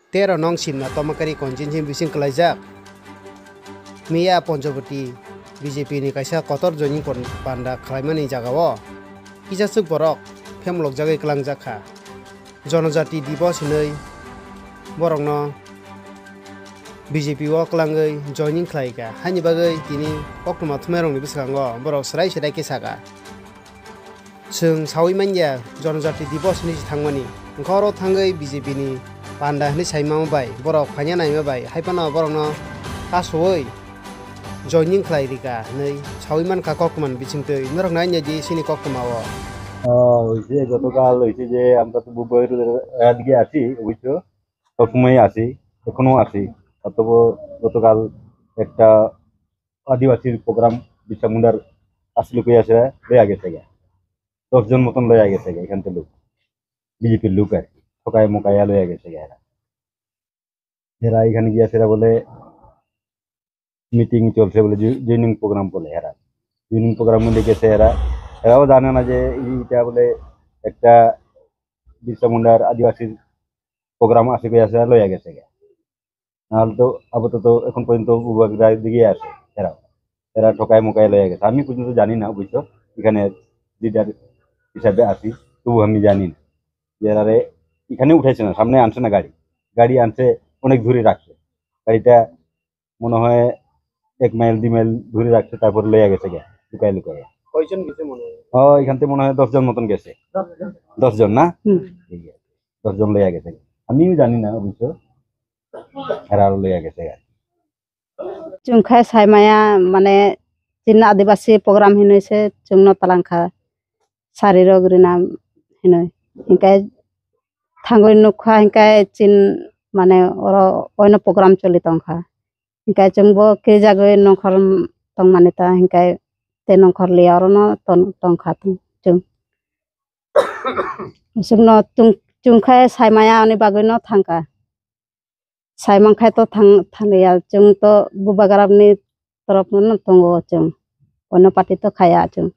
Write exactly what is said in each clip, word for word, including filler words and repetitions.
tero nong simna tomakari constituency bising kwlaijak. Miya Panchawati B J P ni kaisa kotor joining pon-, panda khlaimani jagao kisaswk borok phemlokjagwi kwlangjak kha. Jonojati Dibosh hinwi borokno B J P o kwlangwi joining khlai kha. Haini bagwi tini koktwma thumairokni bwskango borok swrai swrai khe saka. Chwng saui manya Jonojati Dibosh hinwi se thangmani. Wngkha oro thangwi B J P ni panda hinwi saima bai, borok phaina naima bai, hai phano borokno kasoui joining khlai rika hinwi saui mankha koktwmani bisingtwi. Norok nai naidi chini koktwmao. আহ, ওই যে গতকাল ওই যে, যে আমরা তো বুবাইর এদিকে আছি অবশ্য, সবসময় আছি, এখনো আছি। অথবা গতকাল একটা আদিবাসীর প্রোগ্রাম, বিরসা মুন্ডার আসলে কই আছে, লইয়া গেছে গা। দশ জন মতন লইয়া গেছে গা এখান থেকে লোক, বিজেপির লোক আর কি, ঠকায় মোকাইয়া লইয়া গেছে গা এরা। এরা এখানে গিয়া সেরা বলে মিটিং চলছে বলে, জু-, জয়েনিং প্রোগ্রাম বলে এরা। জয়েনিং প্রোগ্রাম মধ্যে গেছে এরা, এরাও জানে না যে এইটা বলে একটা বিরসা মুন্ডার আদিবাসীর প্রোগ্রাম আছে, কই আছে, লইয়া গেছে গা। নাহলে তো আপাতত এখন পর্যন্ত বুবাগ্রার দিকে আছে এরা। এরা ঠকায় মোকায় লইয়া গেছে। আমি পর্যন্ত জানি না অবশ্য, এখানে লিডার হিসাবে আছি, তবু আমি জানি না যে এরারে এখানে উঠাইছে না, সামনে আনছে না গাড়ি। গাড়ি আনছে, অনেক দূরে রাখছে। গাড়িটা মনে হয় এক মাইল, দুই মাইল দূরে রাখছে, তারপর লইয়া গেছে গা, লুকায় লুকায়। কয়জন গেছে মনে হয়? ও, এখান থেকে মনে হয় দশ জন মতন গেছে। দশ জন। দশ জন না? হুম। ঠিক আছে। দশ জন লইয়া গেছে। আমিও জানি না অবশ্য, এরা আরো লইয়া গেছে গা। Chwng khe saimaya, mane, chini adibasi program hinwi se chwngno twlang kha, sarirok rina hinwi. Hinkhe thangwi nuk kha, hinkhe chin, mane, oro oino program choli tong kha. Hinkhe chwngbo kirijagwi nongkhor tongmani ta, hinkhe tei nongkhor liya orono ton-, tong kha chwng. Chwngno chwng, chwng khe saimaya, ani bagwino thang kha. Sai mankhe to thang, thangya, chwng to bubagrapni torop no tongo chwng. Ono party to khaya chwng.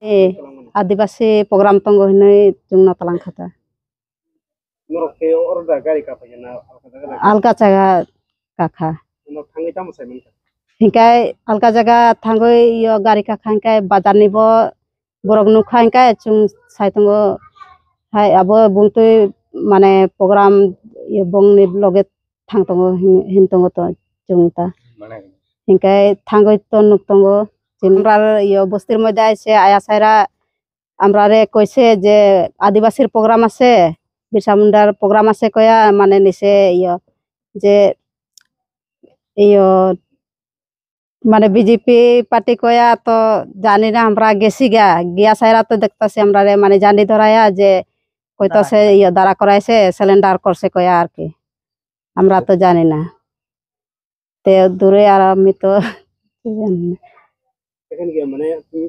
E, adibasi program tongo hinwi chwngno twlang kha ta. Norok khe oro da gari kaphai na alga jaga da? Alga jaga kakha. Norok thangwi tamo sai mankha? Hinkhe alga jaga thangwi yo gari kakha hinkhe bazar ni bo borok nukha hinkhe chwng sai tongo, hai abo bumtwi mane program bongni loge thang tongo hin, hin tongo to chwng ta. Mane? Hinkhe thangwi to nuk tongo. Chini amra yo bostir moddhe aise aya saira amra re koise je adibasir program ase, Birsa Mundar program ase koya mane nise yo je yo Mane B J P party koya to jani na, amra gesi ga, giya saira to dekta se amra re mane jani dhoraya je koita se dara, iyo dara korai se cylinder korse koya ar ki. Amra to jani na. Te dure ar ami to ki jani na. এখানে গিয়া মানে তুমি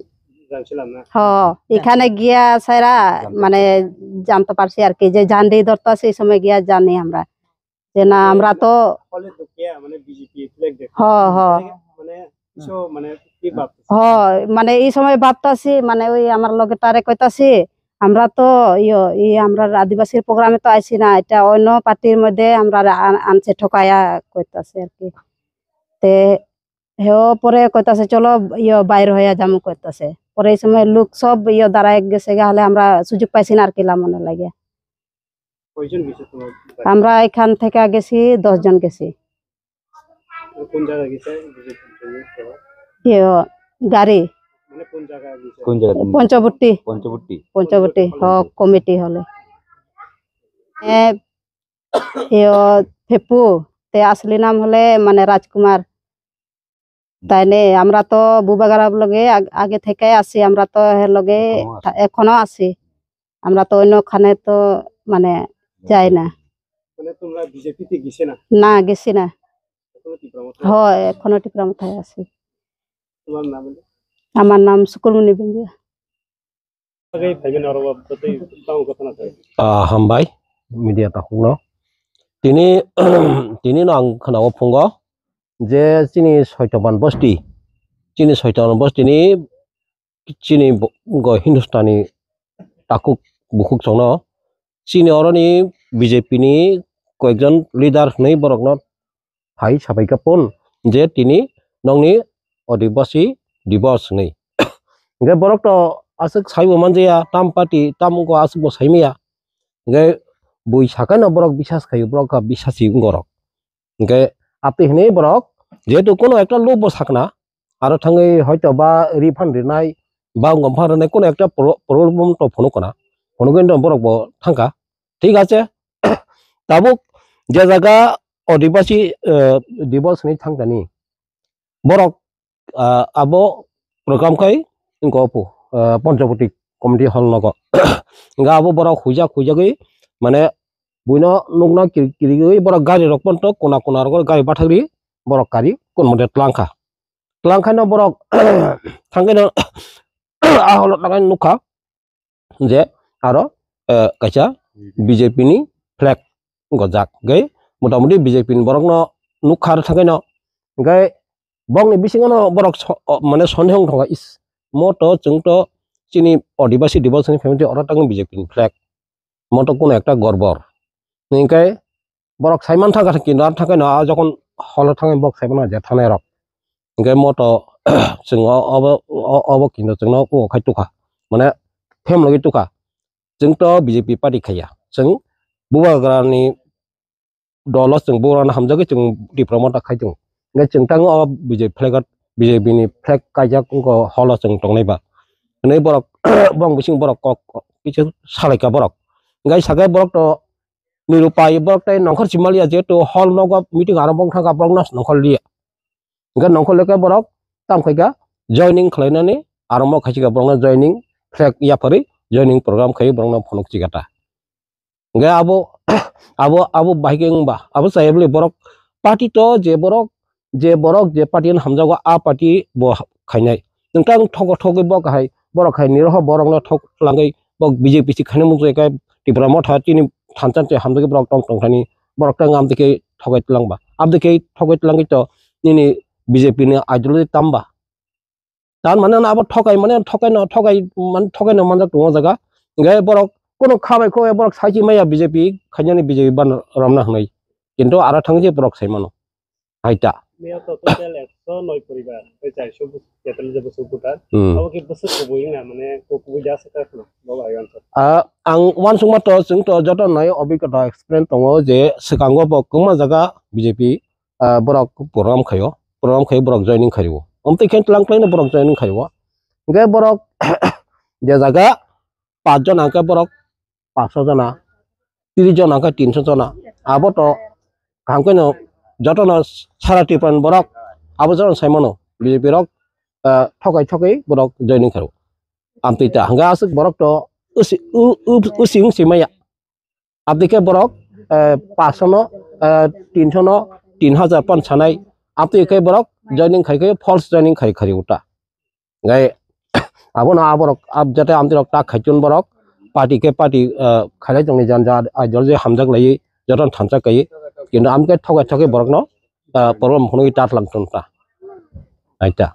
জানছিলাম না? Ho, এখানে গিয়া সারা মানে জানতে পারছি আর কি যে ঝান্ডি ধরতে সেই সময় গিয়া জানি আমরা। যে না, আমরা তো হলে তো কে মানে বিজেপি ফ্ল্যাগ দেখে। হ, হ। মানে কিছু মানে কি ভাবতেছে? হ, মানে এই সময় ভাবতাছি, মানে ওই আমার লগে তারে কইতাছি, আমরা তো ইয়ো, ই আমরা আদিবাসীর প্রোগ্রামে তো আইছি না, এটা অন্য পার্টির মধ্যে আমরা আন-, আনছে ঠকাইয়া কইতাছে আর কি। তে হেও পরে কইতাছে, "চলো, ইয়ো, বাইর হইয়া যামু," কইতাছে। পরে এই সময় লোক সব ইয়ো দাঁড়ায় গেছে গা, হলে আমরা সুযোগ পাইছি না আর কি লামনে লাগে। কয়জন গেছে তোমার? আমরা এখান থেকে গেছি দশ জন গেছি। কোন জায়গায় গেছে? ইয়ে, গাড়ি। মানে কোন জায়গায় গেছে? কোন জায়গা তুমি? পঞ্চবট্টি। পঞ্চবট্টি? পঞ্চবট্টি, হ, কমিটি হলে। এ, ইয়ে, ফেপু, তে আসলি নাম হলে মানে রাজকুমার। তাই নে, আমরা তো বুবাগারা লগে আগ-, আগে থেকে আছি, আমরা তো এর লগে এখনো আছি। থা-, এখনো আছি। আমরা তো অন্যখানে তো মানে যাই না। মানে তোমরা বিজেপিতে গেছে না? না, গেছি না। এখনো টিপ্রা মথা? হয়, এখনো টিপ্রা মথায় আছি। তোমার নাম হলো? আমার নাম শুকুরমণি বেঞ্জুয়া। Bagwi phaimani oro bo tei tamo gotona khe. Ah, hambai, media takhukno. Tini, tini no ang khwnao phungo je chini Soitoman bosti, chini Soitoman bosti ni chini bo-, go Hindustani takhuk bukhuk chwngno chini oroni B J P ni koyekjon leader hwnwi borokno hai sabai kha pon je tini nokni Adibasi Dibos hwnwi. Hwnkhe borok to aswk saibo manjaya, tam party, tam wngkha aswk bo saimaya. Hwnkhe bui sakano borok bisas khaio, borok kha bisasi wngorok. Hwnkhe aphi hwnwi borok jehetu kono ekta lob bo sakna, aro thangwi hoito ba refund rinai, ba wngkha rinai, kono ekta pro-, problem to phunuk kana, phunugwi no borok bo thangkha. Thik ache, tabuk je jaga Adibasi, eh, Dibos hwnwi thangkani, borok, ah, abo program khai wngkha opo, ah, Panchawati community hall nogo. Hwnkhe abo borok huijak, huijagwi mane buino nukna kiri-, kirigwi borok gari rok pono kona kona rogo gari bathagri borok kari kono mote tlangkha. Tlangkhaino borok thangkhaino a holo thangkhaino nukha je aro, eh, kaisa B J P ni flag gojak. Hwnkhe motamoti B J P ni borokno nukha aro thangkhaino. Hwnkhe bokni bisingono borok so-, o, mane sondeho wng thangkha, is, mo to chwng to chini Adibasi Dibos hwnwi phaimani oro tangwi B J P ni flag. Mo to kuno ekta gorbor. Hwnkhe borok saiman thangkha kinto, ar thangkhaino a jokon holo thangwi borok saiman je thangnai rok. Hwnkhe mo to chwng o, obo, o, obo kinto chwngno o khai tukha. Mane phemlogwi tukha. Chwng to B J P party khaiya. Chwng Bubagrani dolo chwng Bubagrano hamjagwi chwng Tipra Motha khai tongo. Hwnkhe chwng tango o B J P flag, B J P ni flag kaijak wngkha holo chwng tongnai ba. Hwnwi borok bong bising borok kok kisa salaikha borok. Hwnkhe sakhe borok to nirupai borok tei nongkhor simaliya jehetu hol nogo meeting aro bong thangkha borokno nongkhor liya. Hwnkhe nongkhor lekha borok tam khaikha joining khlainani aro mo khaisika borokno joining flag yapharwi joining program khai borokno phunuk chikata. Hwnkhe abo, abo, abo bahai khe wngba abo chaya bwlwi borok party to je borok, je borok je party no hamjago a party bo khainai. Nwng tang thogo thogwi bo kahai borok hai niroho borokno thok langwi bo B J P si khaina mung khe Tipra Motha chini thansa tei hamjagwi borok tong tong thani borok tang amtwi khe thogwi twlangba. Amtwi khe thogwi twlangwi to nini B J P ni ideology tamba. Tan mane abo thokai mane thokai no thokai man thokai no manjak tongo jaga. Hwnkhe borok kono khabai kho borok sachi maya B J P khainani B J P ban romna hwnwi. Kintu aro thangwi borok sai mano. Hai ta. Miya to total ekso noi poribar, tei charso tetallis bosor voter. Hmm. Abo khe bwswk kubui wngna mane kubui da se ta khna bo bai answer. Ah, ang uansukma to chwng to joto nai obikota explain tongo je swkango bo kwbangma jaga B J P, ah, borok program khaio, program khai borok joining khaio. Omtwi khe tlang tlang borok joining khaio. Hwnkhe borok je jaga pach jona hwnkhe borok paanch sho jona, tris jona hwnkhe tin sho jona. Abo to kaham khe no joto no sara Tripura ni borok abo joto no sai mano B J P rok, ah, thokai thokai borok joining khaio. Amtwi ta hwnkhe aswk borok to usi, u-, u-, usi wngsi maya. Abdi khe borok, eh, paanch sho no, eh, tin sho no, tin hajar pan sanai. Abdi khe borok joining khai khe false joining khai khari uta. Gai abono aborok ab jate amdi rok tak khai chun borok party khe party, eh, khailai tongni jan jan ideology hamjak lai joton thansa kai. Kintu amkhe thokai thokai borok no, eh, problem phunui tat lang tun ta. Aita.